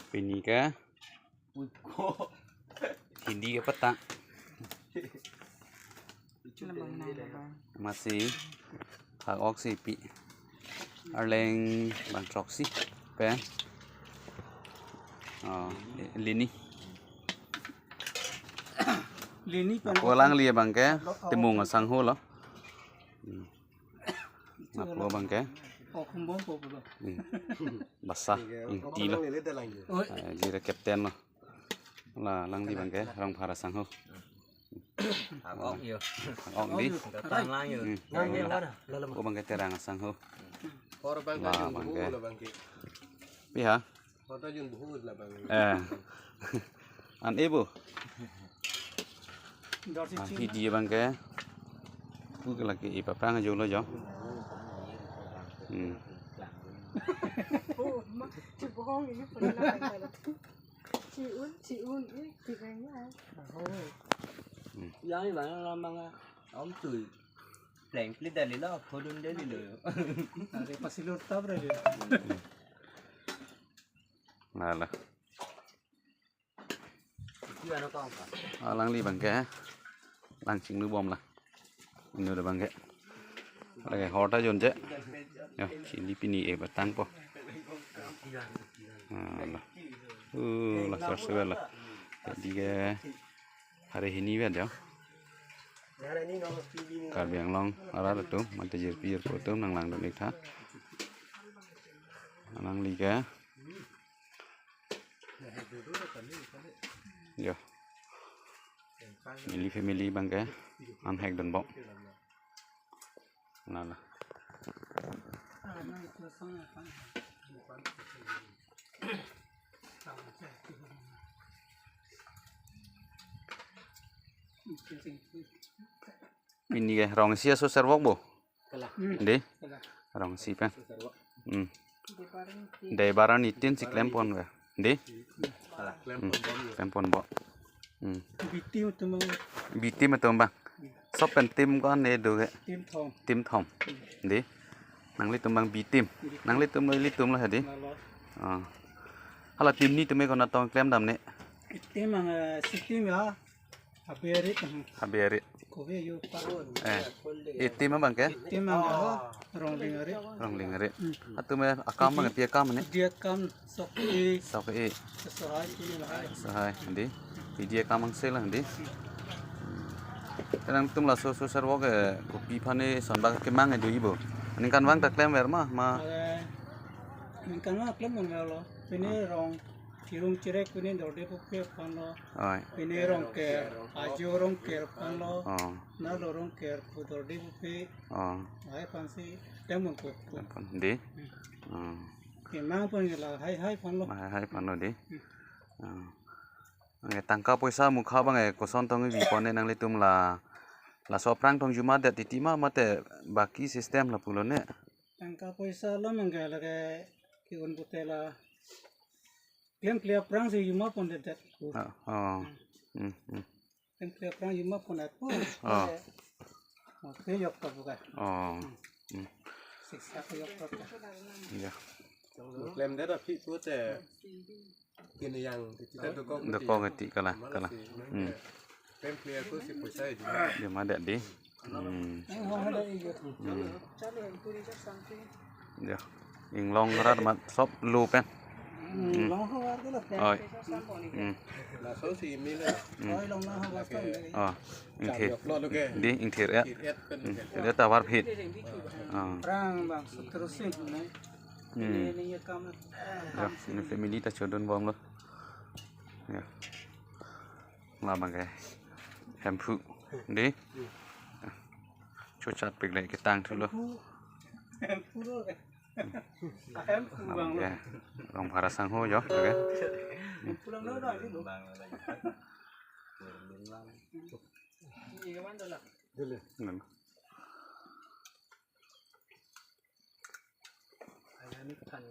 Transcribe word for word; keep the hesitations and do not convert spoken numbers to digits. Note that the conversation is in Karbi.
Pini ke Uy, ko. Hindi ke petang. Labang na, labang. Masi phak-oksi pi. Arleng bang throksi pen. Oh, lini. Lini pen. Ako alangli abang ke, timung asangho lo. Hmm. Lapu abang ke. Oh, kumbong ko pulo. Hmm. Basa, ingti lo. Oh. Eh, lira captain lo. La, alangli abang ke, Rongphar asangho. Phak-ok yo. Phak-ok di. Datang lang yo. Hmm. Nang dia mana? Lalu. Ako abang ke Terang asangho. Hor abang ke. La, abang ke. Pi ha? Hor ta jun buhut labang. Eh. An e bo. Dorsi. Ah, chin. Hindi abang ke. Pu ke lagi ipa prang ajo lo jo. Hmm. Oh, ma, chibohong ini pernah lagi kalau. Chiun, chiun, eh, tiganya. Oh. Hmm. Yang ini bang, lamang ah. Om tui. Pleng pli dali lo, phodun dali lo. Are pasilur tab re. Nala. Itu ano ka angka? Alangli abang ke. Lang chinglu bom la. Anu abang ke. Lake hor ta jonje. Yo, chili pini e batang po. Ala. Uh, la sar sevel la. Jadi ke hari ini bet jo. Karbi Anglong arat atum, mate jirpi jirpo atum nang langdun ik tha. Alangli ke. Yo. Neli family abang ke. An hek dun bom. Nala. Pini ke rong isi aso serwok bo? Kalang. Di? Kalang. Rong isi pen. Aso serwok. Hmm. Dei bar arni tin si klem pon ke. Di? Kalang. Hmm. Klem pon bom. Klem pon bo. Hmm. Bitim atum abang. Bitim atum abang. Sop pen tim ko-an ne do ke? Tim thom. Tim thom. Di? Nanglitum abang bitim. Bitim. Nanglitum lo ilitum lo ha di? Lalo. Oh. Hala tim ni atum e konat tong klem dam ne? Tim abang, eh, si tim ya. Habe arit, hmm. Habe arit. Kobe yo pa. Eh, itim abang ke? Itim abang, oh, Rongling arit. Rongling arit. Hmm. Atum e akam abang, pi akam ne? Dia kam sok e. Sok e. Sehai pini lahai. Sehai, di. Pi dia kam angse lang, di. Hmm. Tenang tum laso aso serwok ke kopi aphan ne son bak kemang e do ibo. Ningkan vang ta klem ver ma, ma. Eh, ningkan vang klem mang lo. Pini rong Tirung chirek pini dorde pupe aphan lo. Oi. Pini Rongker, ajo Rongker aphan lo. Oh. Nalo Rongker pu dorde pupe. Oh. Lahai aphan si temon ko. Temon di. Hmm. Oh. Kemang pon lahai hai aphan lo. Lahai hai aphan lo di. Hmm. Oh. Nge tangka poisa mukha abang e koson tong bi pon ne nanglitum la. Laso aphrang tong juma det titi ma mate baki system lapu lo ne. Tangka poisa lo mangga lake ki-un pute la. Klemkle aphrang si juma pondet det. Oh, oh. Hmm, hmm. Klemkle aphrang juma pondet. Oh. Oke, yok ta buka. Oh. Hmm. Siksa ko yok ta. Ya. Klemdet aphi pute. Kini yang kita dokok. Dokok ti kala, kala. Hmm. Pem clear ko si poisa e juma. Juma det di. Hmm. Hmm. Ya. Inglong rat mat sop lo pen. Hmm. Inglong ho war ko lo pen. Oi. Hmm. Laso si imi le. Hmm. Oi, long na ho war ko. Oh. Ingthir. Cham yok lo lo ke. Di ingthir ya. Ingthir et pen. Hmm. Ingthir et ta var phit. Oh. Rang bang sutru sing ne. Hmm. Ini, ini ya kam. Ya, ini family ta chodun bom lo. Ya. Labang ke hemphu. Di? Chochat pik le ketang thu lo. Hemphu lo. Hemphu bang lo. Labang ke. Rongphar asangho jo, oke. Hemphu lang lo, lo, lo. Ini ke mana lo? Dulu. Hmm. Ayah ni kan.